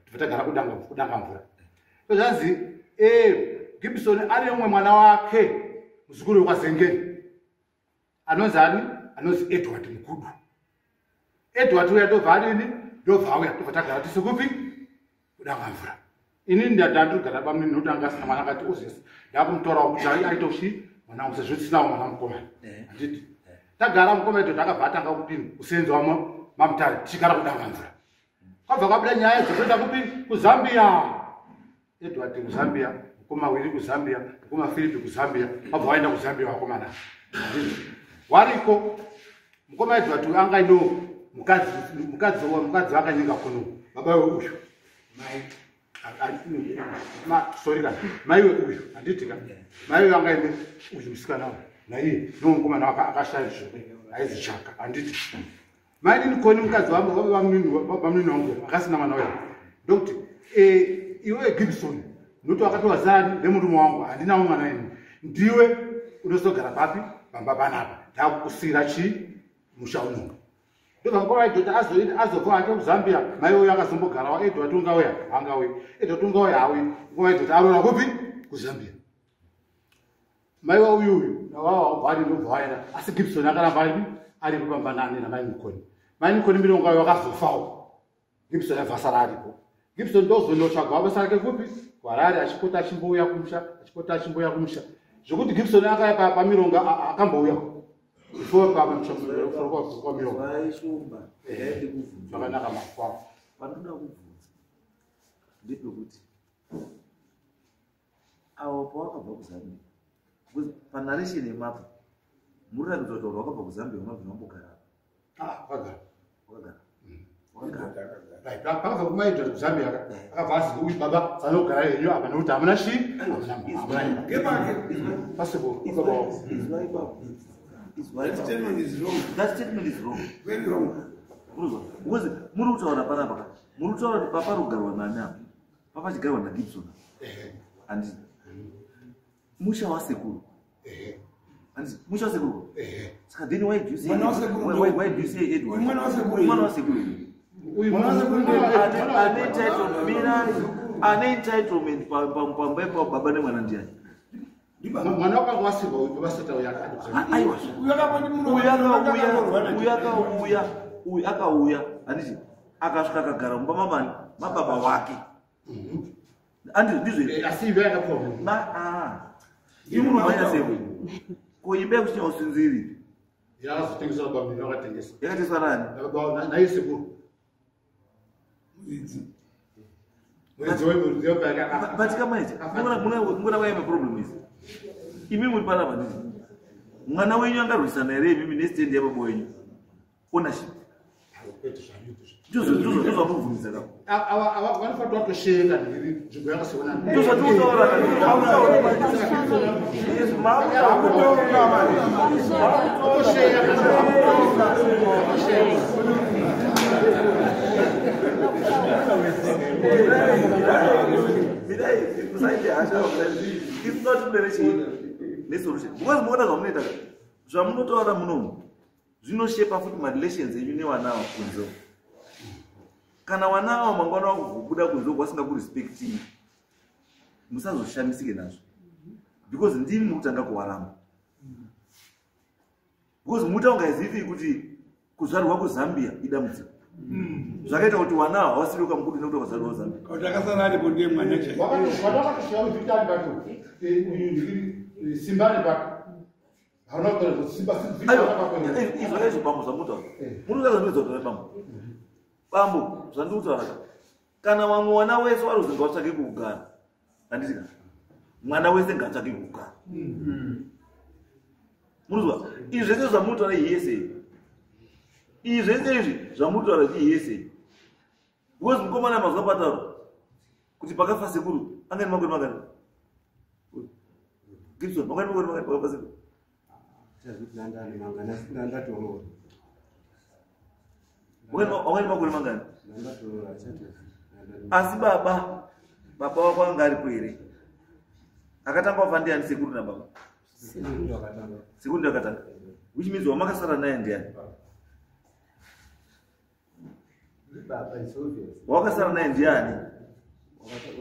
tibva tagara kudanga mvura. Zvanzi Gibson ari umwe mwana wake muzukuru wekwaZengeni anonzi ani? Anonzi Edward Mukudu. Edward uya ndobva adini ndobva auya ndobva tagara tisi kupi kudanga mvura. Inini ndandirikugara pamunini nokuti anga asina mwana akati Ozias ndakumutorawo kuti aite uchi mwana wangu sezvo tisinawo mwana mukomana. Handiti tagara mukoma Edward akabva atanga kudini kusenza mamutare tichigara kudanga mvura. Kwabva kwabuda nyaya dzekuenda kupi kuZambia. Edward kuZambia, mukoma Wiri kuZambia, mukoma Philip kuZambia, vabva vaenda kuZambia vakomana. Wariko mukoma Edward anga aine mukadzi wakanyenga kuno baba uyu mai Sorry ka maiwe uyu handiti ka maiwe anga ine uyu musikana uyu naiye nomukomana akashaya zvo aizi Chaka handiti mainini Koni mukadzi wamunini wangu akasina mwana uya ndokuti iwe Gibson nokuti wakapiwa zani nemurume wangu handinawo mwana ini ndiwe unozogara papi pamba panapa ndakukusiyira chii musha uno ndobva nguva Edward azobva hake kuZambia mai uyu akazombogarawo Edward ungauya haangauyi Edward ungauya hauyi nguva Edward aroora kupi kuZambia mai wa uyu wawabva ndobva waenda asi Gibson akaramba aripi aripo pamba nani namai Mukoni mai Mukoni mirongo ayo akazofawo Gibson abva asara aripo Gibson ndozondotsvaga basa rake kupi kuHarare achipota achimbouya kumusha achipota achimbouya kumusha zvokuti Gibson akaya pamironga akambouya before pamironga Vaishumba ndaide kubvunza. Zvakanaka makwako. Panoda kubvunza ndepekuti avo pawakabva kuZambia, because panarration yemapo muri ratidza kuti vanhu wakabva kuZambia unobva wambogara Wakagara. Wakagara, wakagara. Right, pakabva kumaidha kuZambia akabva azi uyu baba zanogara henyu apa nekuti hamuna chii hamuna possible. Izwai baba, izwai. That statement is wrong. That statement is wrong. Very wrong. Uruzwa? Because muri kutaura panapa ka, muri kutaura kuti papa rugarwa nani apa, papa chigarwa naGibson, handiti musha wasekuru, handiti musha wasekuru? Saka then why do you say Mwana wasekuru why do you say Edward? Mwana wasekuru. Mwana wasekuru. Uyu Mwana wasekuru. Ane entitlement, mirai, ane entitlement pamba ipapo baba nemwana ndiani? Mwana wakanga wasirwa uyu vasati auya. Aiwa. Uyu akapandi muno. Uyu akauya, uyu akauya, uyu akauya, handiti akasvika akagara mumba mamani mababa wake, handiti ndizvo here? Asi imba yakapiwa munhu. Ma ah, imi munomhanya sei ko imba yekuchinya usinziri? Yakazotengeswa baba munhu akatengesa. Yakatengeswa nani? Naye sekuru. Muridzi. Muridzi wemuridzi. But kamaiti mungona kwaime problem is imi muri panapa, nditi mwana wenyu angarwisana here imimi nestand yababa wenyu ownership? Ndizvo zvamubvunza ka. Vanofanira kutosheka nzvimbo yakasiona. Ndozvatinotaura. Yes, maakutaura. Tosheka. Tosheka. Mirai, musaite hasha. It's not direction nesolution, because muona zvamunoita ka, zvamunotaura munomu zvinoshepa futi marelations enyu nevana ava kunze. Kana vana ava mangwana vakubuda kunze uko vasingakurespectii, musazoshamisike nazvo, because ndimi mukutanga kuwaramba, because mutaunga izivi kuti kuzvarwa kuZambia idambudziko zvakaita kuti wana ava havasiri kamukudu nekuti wakazvarwa kuZambia. Kuti akasara aripo ndiye mwana chaiye. Wakatosvika kuvhitari pacho uyu ndikiri simbani pacho hauna kutaura kuti simba. Aiwa, izvo izvo bambo zvamutaura, muri kutaura zvinoedza bambo, bambo zvandiri kutaura ka, kana vamwe wana wese vari kuzi ngavatsvake kugara, handiti ka mwana wese ngaatsvake kugara, munozwa izvi zvese zvamutaura iyese, izvi zvese izvi zvamutaura iyese, because mukomana mazuva pataura kuti pakafa sekuru anga ni makore mangani? Gibson, makore mangani pakafa sekuru? Ndandatoroora. Wanga ni makore mangani? Ndandatoroora chete. Asi baba wako anga aripo here? Akatanga wafa ndiani, sekuru nababa? Sekuru ndiye akatanga, which means wamakasara naye ndiani? Baba, it's obvious. Wawakasara naye ndiani?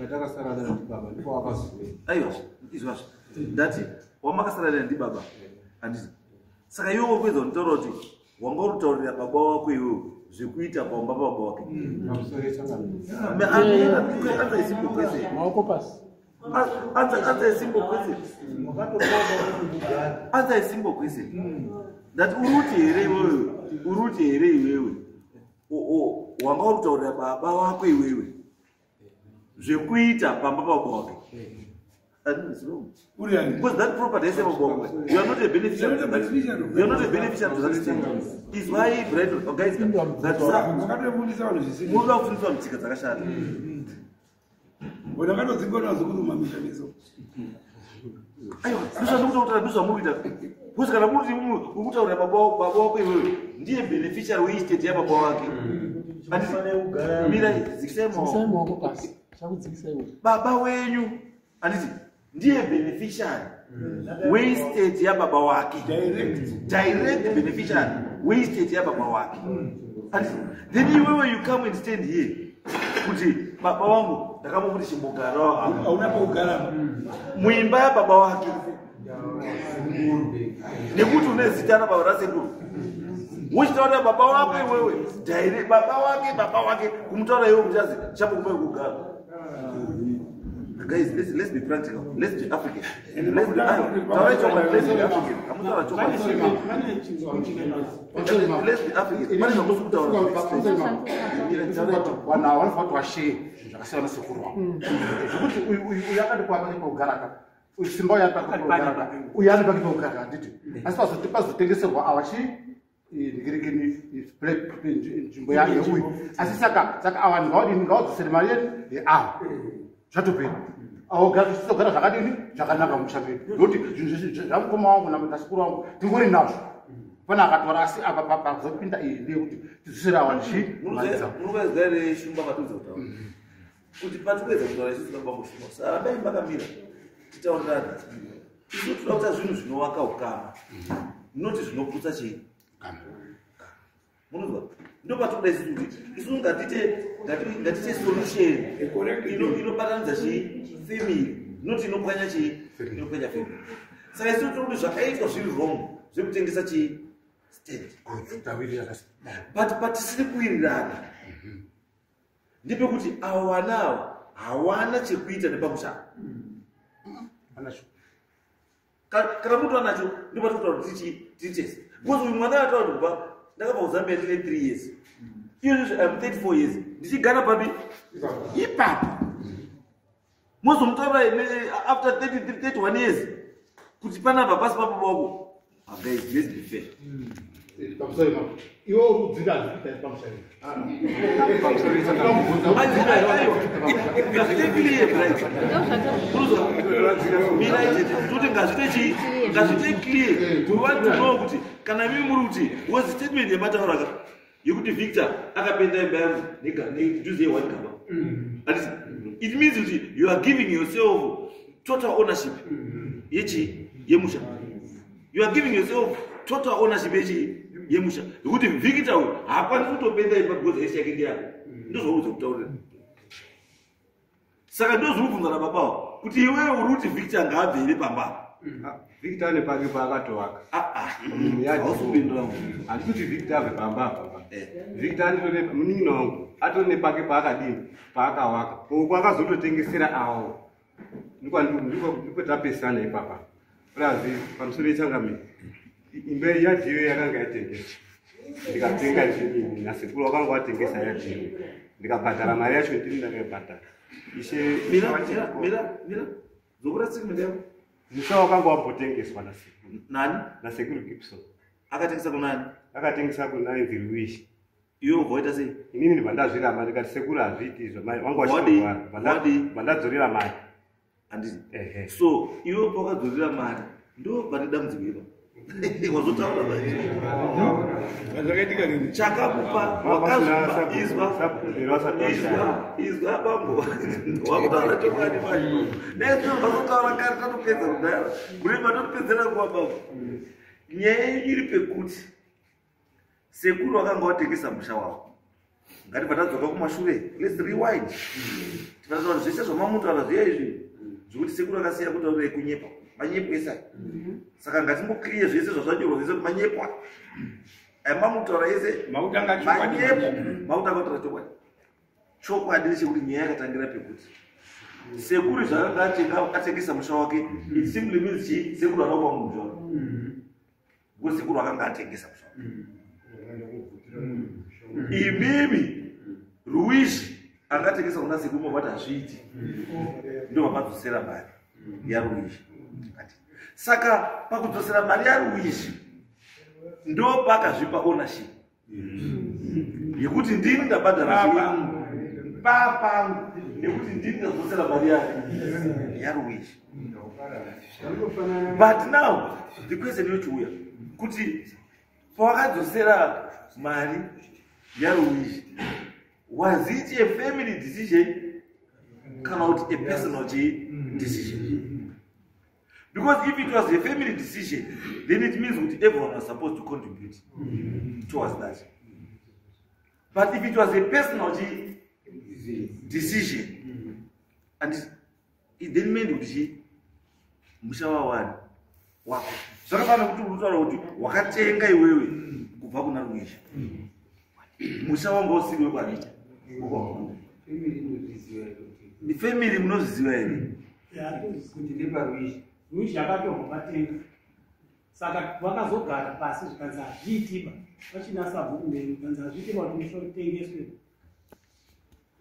Watakasara naye ndibaba, ndipo wakazuwe. Aiwa, izvazvo ndati wamakasara naye ndibaba, handiti? Saka iwe wakuedza kunditaura kuti wanga uri kutaurira baba wako iwewe zvekuita pamba pababa wake. Pamusoro echangamiro. Answer a simple question. Maoko pasi. Answer a simple question. Answer a simple question. Ndati uri kuti here iwewe, uri kuti here iwewe wanga uri kutaurira baba wako iwewe zvekuita pamba pababa wake? I think it's wrong. Uri ani? Because that property is baba wako. You are not a beneficiary. You are not a beneficiary of You are not a beneficiary to that state. Is why Brighton, oh, guys, that's Makatofundisa vanhu zvisiri. Munoda kufundiswa mutsika dzakashata. Wona akatodzingwa vazukuru mumamisha meso. Aiwa, ndozvandikutaura, ndozvamukuita. Because kana muri kutaurira baba wako iwewe, ndiye beneficiary weestate yababa wake. Mira, dzikisai maoko pasi. Chakudzikisai. Baba wenyu, handiti, ndiye beneficiary weestate yababa wake. Direct beneficiary weestate yababa wake. Handiti, then iwewe you come and stand here kuti baba wangu ndakamukuti chimbogara hauna pekugara muimba yababa wake nekuti une zita rababa rasekuru, wochitaurira baba wako iwewe direct baba wake kumutaura iwe kuti azi chambokupa kugara. Guys, let's be practical. Let's be African. Let's be African. Let's be African. Let's be African. Mane zvamusi kutaura. Vanhu ava vanofanira kuti vasheye zvinhu zvakasiyana sekuru wavo, zvekuti uyu akati kwapake pekugara ka, uyu simba uyu ari pake pekugara ka, uyu ari pake pekugara ka, handiti? Asi pazotengeserwa ava chii ngiringini nzvimbo yake uyu, asi saka ava ngawadini, ngawadzosere mari yedu yeava, zvatopera. Tizogara zvakadini zvakanaka mumusha medu, nokuti zvinhu zvamukoma wangu nasekuru wangu tingori nazvo. Pana akatora, asi apa pazopinda iyi ndeyekuti tidzosere ava chii. Munokaziva here Shumba patikuedza kutaura kuti patikuedza kutaura isusu kabambo Shumba, sarambai makamira titaurirane. Isu toda kuita zvinhu zvinovaka ukama, noti zvinoputsa chii. Munozwa, ndopatikuda isusu kuti isu ngatiite solution inobatanidza chii family, noti inopwanya chii, inopwanya family. Saka isu tiri kuti zvakaitwa zviri wrong zvekutengesa chii stand, but patisiri kuwirirana ndepekuti ava vana ava hawana chekuita nepamusha. Kana mutu anacho ndopatikutaura kuti tiri tese, because uyu mwana ataura kuti kubva ndakabva kuZambia ndine 3 years, iyozvizvi I'm 34 years ndichigara papi ipapo, mozomutaura after 33 31 years kuti panapa pasi pababa wako. Guys, let's be fair. Pamusoro ipapo iwe uri kudzida hazvikuita pamusoro. Ngazvite ngazvite ngazvite clear. We want to know kuti kana mimi muri kuti was statement yamataura ka yekuti Victor akapenda imba yangu nedhuze ye1 gaba, it means kuti you are giving yourself total ownership yechi yemusha. You are giving yourself total ownership yechi yemusha, nekuti Victor uyu haakwanisi kutopenda imba because haisi yake, ndeyako. Ndozvauri kutaurira. Saka ndozviri kubvunza nababawo kuti iwewe uri kuti Victor ngaabve here pamba? Victor ane pake paakatovaka. Hausipindura. Handisi kuti Victor abve pamba apa. Victor anditone munin'ina wangu atori nepake paakadini, paakawaka uko akazototengesera awo. Ndiko tapesana ipapa. Purazi pamusoro yechangamire, imba yadhiyo yakanga yatengeswa, ndikatenga inini nasekuru wakanga watengesa yadhiyo, ndikabhadhara mari yacho, ndini ndakaibhadhara ishe. Mira, mira, mira, dzokora statement yako. Musha wakanga wambotengeswa nasekuru. Nani? Nasekuru Gibson. Akatengesa kunani? Akatengesa kuna inzi Luishi. Iwe ubva sei? Inini ndibva ndazviramba, ndikati sekuru hazviiti izvo, mai wanga Wadii? wachirwara. Wadii? Vandadzorera mari. Handiti? Ehe. So iwe pawakadzorera mari, ndo pane dambudziko ipa wazotaura Zvakaitika nini? Chakakupa wakazvipa. Izwa, izwa, izwa bambo, wakutaura chokwadi manje. Dai vazotaura kare, tatopedza kudhara, murimi matotipedzera nguva. Bambo, nyaya yenyu iri pekuti sekuru vakanga watengesa musha wavo. Ngatibva tadzoka kumashure, let's rewind. Tikataura zvese zvamamutaura zviya izvi zvekuti sekuru akasiya kutaura kunyepa, manyepo ese aya. Saka ngatimboclear zvese zvazvanyorwa zvese kuti manyepo aya ayamamutaura ese Makutanga chokwadi. manyepo. Makutanga kutaura chokwadi. Chokwadi ndechekuti nyaya yakatangira pekuti sekuru zvakanga atengesa musha wake, it simply means chii? Sekuru anopa munhu musha wake because sekuru akanga atengesa musha wake. Imimi Ruishi angatengesa kuna sekuru, mabati hazviiti, ndo vakadzosera mari yaRuishi. Saka pakudzosera mari yaRuishi ndo pakazvipa ownership yekuti ndini ndabhadhara. Papangu. Nekuti ndini ndadzosera mari yake yaRuishi. But now the question yochiuya kuti pawakadzosera mari yaRuishi, was it a family decision kana kuti a personal decision? Because if it was a family decision, then it means that everyone was supposed to contribute towards that. But if it was a personal decision, and it then meant kuti musha wawani wako. Zvakafanana kuti uri kutaura kuti wakatenga iwewe kubva kuna Ruishi, musha wanga usiri wekwani. Family munozviziva here? Kuti ndepaRuishi, Ruishi akatorwa patenga, saka vakazogara pasi zvikanzi hazviitiba, vachina sabhuku mberi, zvikanzi hazviitiba kuti musha utengeswe,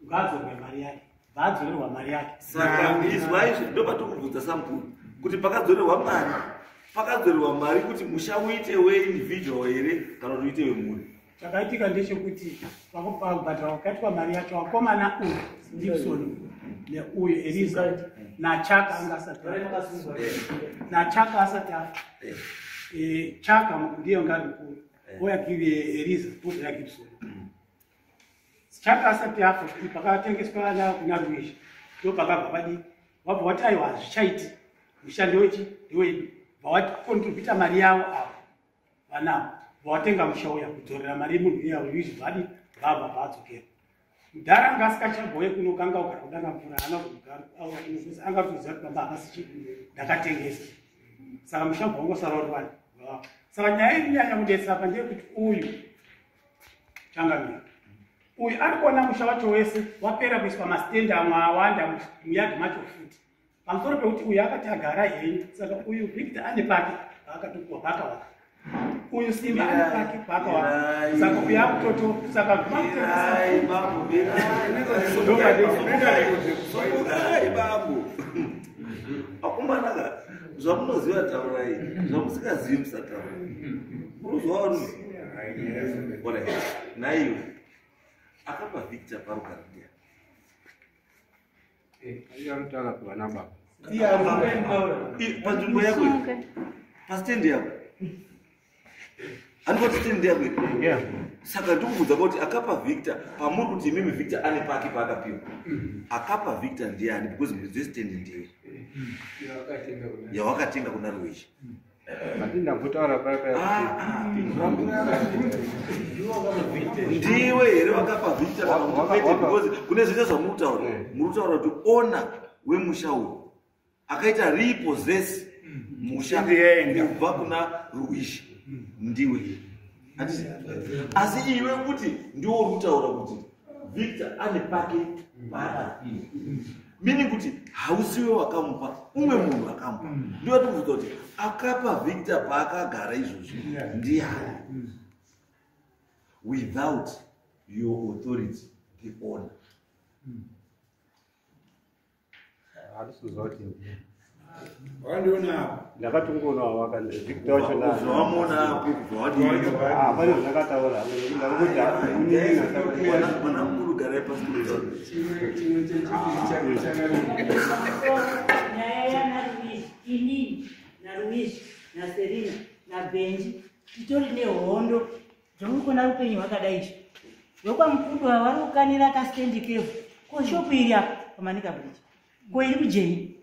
ngaadzorwe mari yake, bvaadzorerwa mari yake. Saka izwai, ndopatikubvunza samukuru kuti pakadzorerwa mari, pakadzorerwa mari kuti musha uite weindividual here kana kuti uite wemhuri? Chakaitika ndechekuti pakubhadhara kwakaitwa mari yacho, vakomana uyu Gibson neuyu Eliza naChaka anga asati afa, naChaka asati afa. Chaka ndiye ngari mukuru, oya Eliza ozoya Gibson. Chaka asati afa, pakatengeswa kuna Ruishi, ndo pakabva padii, wabva wati aiwa, hazvichaiti, musha ndewechi ndewedu, bva wakontributa mari yavo avo vanavo, vawatenga musha uya, kudzorera mari yemunhu iya Ruishi, bvadi vabva bvaadzokera. Mudhara anga asikachabhoye kuno, kanga ugara kudanga mvura, haana kugara, anga kutoziva kuti baba hapasi, ndakatengesa, saka musha bva wangosara uri wani. Saka nyaya iri nyanya kudetsa apa ndeyekuti uyu changamira uyu ari kuona musha wacho wese wapera kuiswa masitendi amwe awanda muyadhi macho futi, pamusoro pekuti uyu akati agara henyu. Saka uyu Victor ane pake paakatopuwa paakawaka, uyu Simba ane pake paakawaka, saka uyu akutoto saka Mirai, mambo, mirai. Bambo, akumanaka zvamunoziva taurai, zvamusikazivi musataura. Munozwa varume? Alright, naiwe akapa Victor parugare ndiani? Iye akapiwa nababa. Panzvimbo yako iyi, pasitendi yako, handikoti stendi yako iyi? Saka ndikubvunza kuti akapa Victor, pamuri kuti imimi Victor ane pake paakapiwa, akapa Victor ndiani? Because muridzi westendi ndiye yawakatenga kuna Ruishi. Ati ndambotaura paya paya. Ndiwe here wakapa Victor kana kuti kwete? Because kune zvese zvamuri kutaura, muri kutaura kuti owner wemusha uyu akaita repossess musha kubva kuna Ruishi ndiwe. Handiti? Asi iwe kuti ndiwo uri kutaura kuti Victor ane pake paakapiwa, meaning kuti hausiwe wakamupa, umwe munhu akamupa. Ndiwo tikubvunza kuti akapa Victor paakagara izvozvi ndiani without your authority, the owner? Handisiziva kuti ndiye. Wakandiona apo? Ndakatongoona waka Victor wacho. Kubva wamuona apo, kubva wadii? Ah, pane zvandakataura ndakuti. Mwana mukuru, garai pasi kutaura. Nyaya yanaRuizi, inini naRuizi naSerina naBhenji titori nehondo dzomukona upenyu hwakadai izvi. WekwaMukudu vari kukanira kastendi kevhu, ko shopu iri apa paManika Bridge, ko iri kujeni,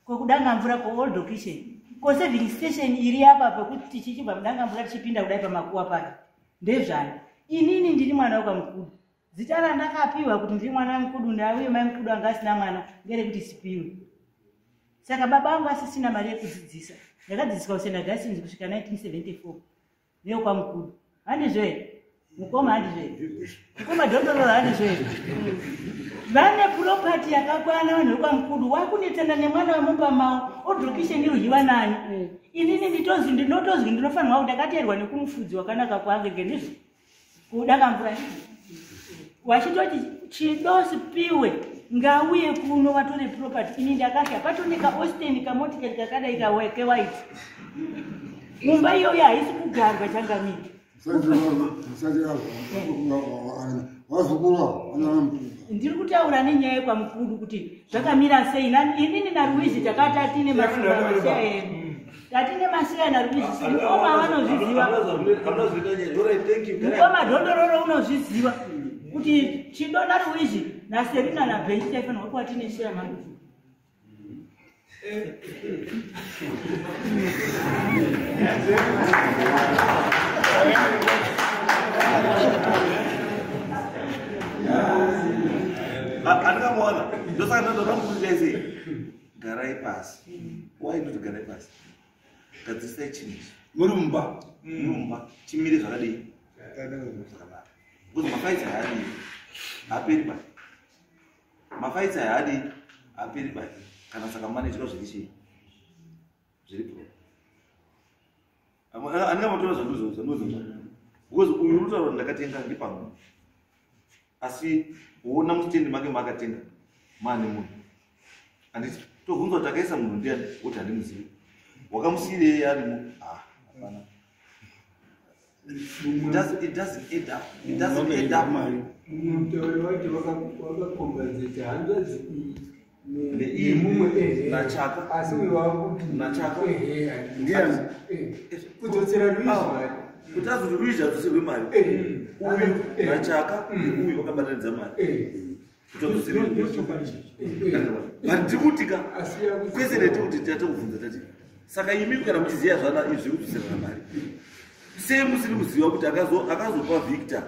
ko kudanga mvura, ko Old Kitchen, ko serving station iri apa pekuti tichichibva mudanga mvura tichipinda kudai pamakuwa pake, ndezvani? Inini ndiri mwana wekwaMukudu. Zita randakapiwa kuti ndiri mwana waMukudu ndauye mai Mukudu anga asina mwana ngerekuti Sipiwe. Saka baba vangu asisina mari yekudzidzisa, ndakadzidziswa kuSt Augustines kusvika 1974 neyokwaMukudu. Handizvo here, mukoma? Handizvo here, mukoma Dhondororo? Handizvo here? Vane property yakakwana vanhu vekwaMukudu, wakunetsana nemwana wemumba mavo. Odhokisheni irudyiwa nani? Inini nditozwi, ndinotozwi ndinofanirwa kuti ndakateerwa nekumufudzi wakanaka kwange ngendizvo kudanga mvura, wachitoti chido Sipiwe ngauye kuno vatore property. Ini ndakatya patoneka Austin kamotikari kakadai kewhite. Mumba iyoyo haisi kugarwa, changamiri. Ndiri kutaura nenyaya yekwaMukudu kuti zvakamira sei. Inini naRuizi takati tine masheya edu, tatine masheya naRuizi. Mukoma vanozviziva, mukoma Dhondororo unozviziva kuti Chido naRuizi naSerina naBhenji taifanirwa kuva tine sheya marufu. Andikamuona ndosaka ndandoda mukuti garai pasi. Why ndoti garai pasi? Gadzirisai chinhu ichi muri mumba, mumba chimire zvakadii zvakanaka, because mafaitsi haadii haaperi bai, mafaitsi haadii haaperi bai kana saka manejwa zviri chii zviri pro. Andingamatora zvandizo because uyu unotaura ndakatenga ndipamwe, asi uona mustendi make maakatenga maane munhu. Handiti tobvunza kuti akaisa munhu ndiani, woti handimuzivi. Wakamusiyirei arimo? Hapana. It doesn't add up. It doesn't add up. Mutauri wacho wakakombazeta hanzvadzi iyi nemumwe nachaka, asi uyu wakuti nachaka ndiani kudzosera Ruizi mari, kuti azoti Ruizi adzoserwe mari. Uyu nachaka neuyu wakabatanidza mari kuti adzoserwe. But tikutika kwese netikuti tatakubvunza tati saka imi kana muchiziva zvana izvi zvekudzoserana mari, sei musiri kuziva kuti akazopa Victor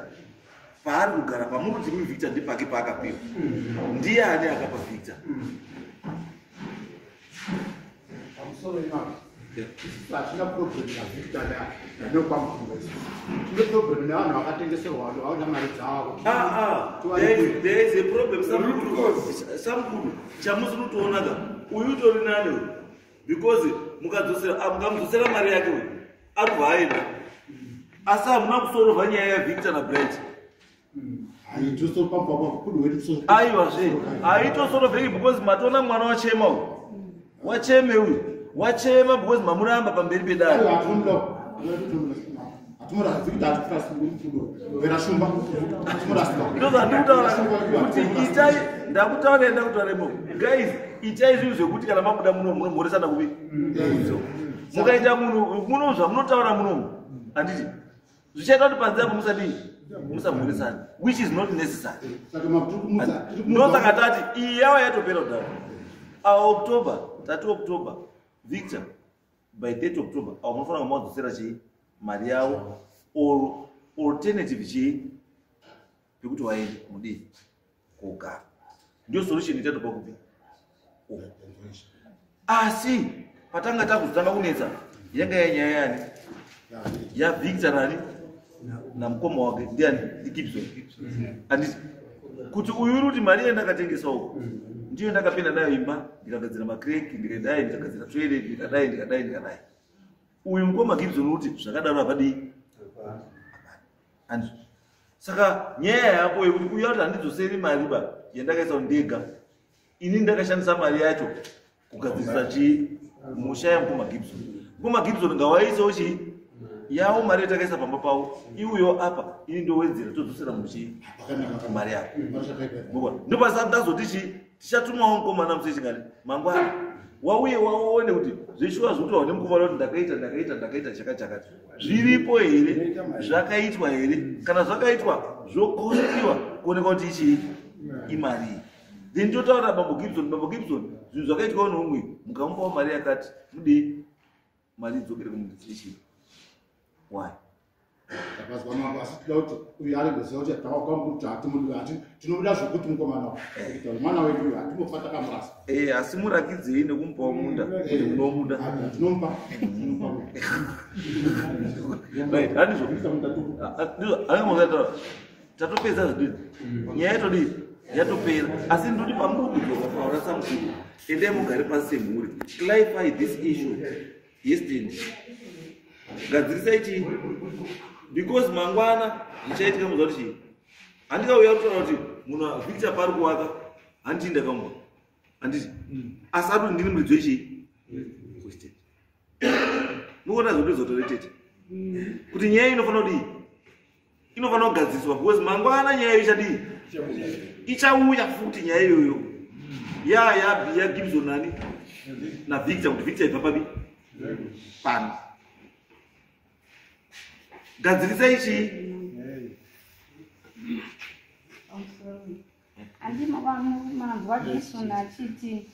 paari kugara pamuri kuti imi Victor ndipake paakapiwa? Ndiani akapa Victor? Pamusoro ipapo, isusu hatina problem naVictor nekwaMukumba. Isusu tine problem nevanhu vakatengeserwa vaona mari dzavo. There is a problem. Samukuru chamusiri kutoonaka uyu utori nani uyu, because mukamudzosera mari yake uyu anobva aenda, asi hamuna kusorovha nyaya yaVictor naBright. Aiwazve haitosorovheki because matoona mwana wachema uyu, wacheme uyu, wachema because mamuramba pamberi pedare. Ndozvandikutaura kuti itai, ndakutaura ndakutaura imo guys, itai zvinhu zvekuti kana mabuda muno munomhoresana kuvi mukaita munhu muno zvamunotaura munomu, handiti zvichaita kuti panze apo musadii musamhoresana, which is not necessary. Ndosaka tati iyi yava yatopera kudaro. October, tati October, Victor by 30 October avo munofanira kumadzosera chii mari yavo, or alternative chii pekuti waende mudii kogara. Ndiyo solution itatopa kupi. Asi patanga takuzotanga kunetsa yanga yanyaya yani yaVictor nani namukoma wake ndiani ndiGibson. Handiti kuti uyu uri kuti mari yandakatengesa uku ndiyo ndakapinda nayo imba, ndikagadzira makreki, ndikadai, ndikagadzira toilet, ndikadai, ndikadai, ndikadai. Uyu mukoma Gibson kuti zvakadaro hapadii. Handizvo saka nyaya yako yekuti uyu ati handidzoseri mari ba yandakaisa ndega, ini ndakashandisa mari yacho kugadzirisa chii musha yamukoma Gibson. Mukoma Gibson ngawaisewo chii yawo mari yatakaisa pamba pavo iuyo apa, ini ndowedzera todzosera munhu chii mari yako. Ndopasa ndazoti chii tichatumawo mukomana musechingani mangwana wauye waone kuti zveshuwa zvekutaura nemukomana kuti ndakaita ndakaita ndakaita chakati chakati zviripo here, zvakaitwa here? Kana zvakaitwa zvokostiwa kuoneka kuti ichii imari iyi. Then totaura bambo Gibson, bambo Gibson zvinhu zvakaitwawo neumwe mukamupawo mari yakati mudii mari idzokere kumunhu ichii. Why? Takazwa mambo, asi tinoda kuti uyu aringoziva kuti takakwambuti hatimudi, tinomuda zvokuti mukomana mwana wedu uyu hatimofa takamurasa. Asi murakidzei nekumupawo munda kuti munomuda. Tinomupa. Right, handizvo handizvo tatopedza zvidii nyaya yatodii yatopera. Asi ndoti pamuri kudzoka paura samukuru, endai mugare pasi semhuri, clarify this issue yesterday, gadzirisai chii, because mangwana zvichaitika muza kuti chii. Handikauya kutaura kuti munhu Victor pari kuvaka handii ndakamupa, handiti asi atoti ndini muridzi wechii westate. Mukuona zvotozotoretete kuti nyaya inofanira kudii Inofanira kugadziriswa because mangwana nyaya iyo ichadii? Ichauya futi nyaya iyoyo. Ya ya ya Gibson nani? Na Victor, kuti Victor ibva papi? Pano. Gadzirisai chii? Manzwa Gibson achiti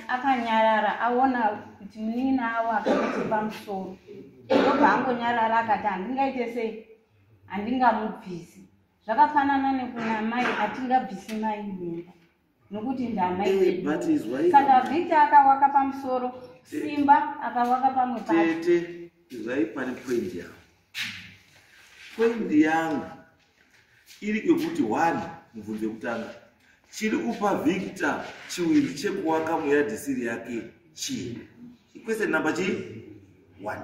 akanyarara aona kuti munin'ina avo akamuti pamusoro, ndobva angonyarara akati handingaite sei, handingamubvisi. Zvakafanana nekuna mai, hatingabvisi mai mumba nokuti ndamai vedu. Saka Victor akawaka pamusoro, Simba akawaka pamwe pacho. Tete, izwai pane point yangu. Point yangu iri yekuti 1 mubvunzo wekutanga, chiri kupa Victor chiwindi chekuwaka muyadhisiri yake chii? Question number chii? 1.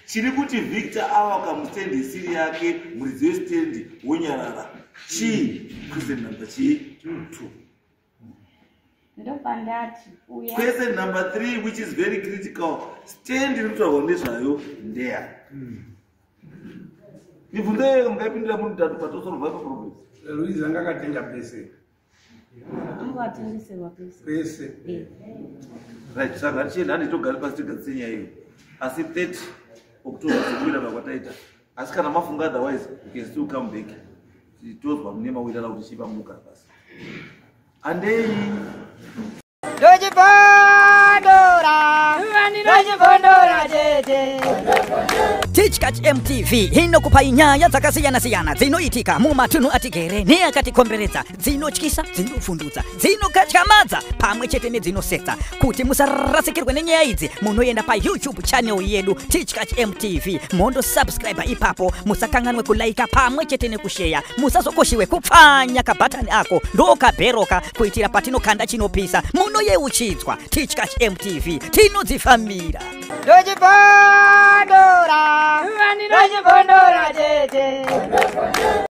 Chiri kuti Victor awaka mustendi isiri yake, muridzi westendi wonyarara chii? Question number chii? 2. Ndopandati uya. Question number 3, which is very critical, stand iri kutaurwa nezvayo ndeya. Mibvunzo iyoyo mungaipindura muri mutatu patosolva ipa problem. Louise anga akatenga pese. Anga atengeserwa pese. Pese. Right, saka hatichienda, handitogari pasi tigadzise nyaya iyo. Asi 30 October sekuwirirana kwataita. Asi kana mafunga otherwise, you can still come back. Tozwa mune mawirirana kuti chipa munogara pasi. Andei. Ndochibondora, tete. Tichkach MTV inokupai nyaya dzakasiyana-siyana dzinoitika mumatunhu atigere neakatikomberedza, dzinotyisa, dzinovhundutsa, dzinokatyamadza pamwe chete nedzinosetsa. Kuti musarasikirwe nenyaya idzi, munoenda paYouTube channel yedu Tichkach MTV, mondosubscribe ipapo. Musakanganwe kulaika pamwe chete nekusheya. Musazokoshiwe kupfanya kabhatani ako ndokabheroka, kuitira patinokanda chinopisa munoyeuchidzwa. Tichkach MTV, tinodzifambira. Ndochibondora, ndochibondora tete.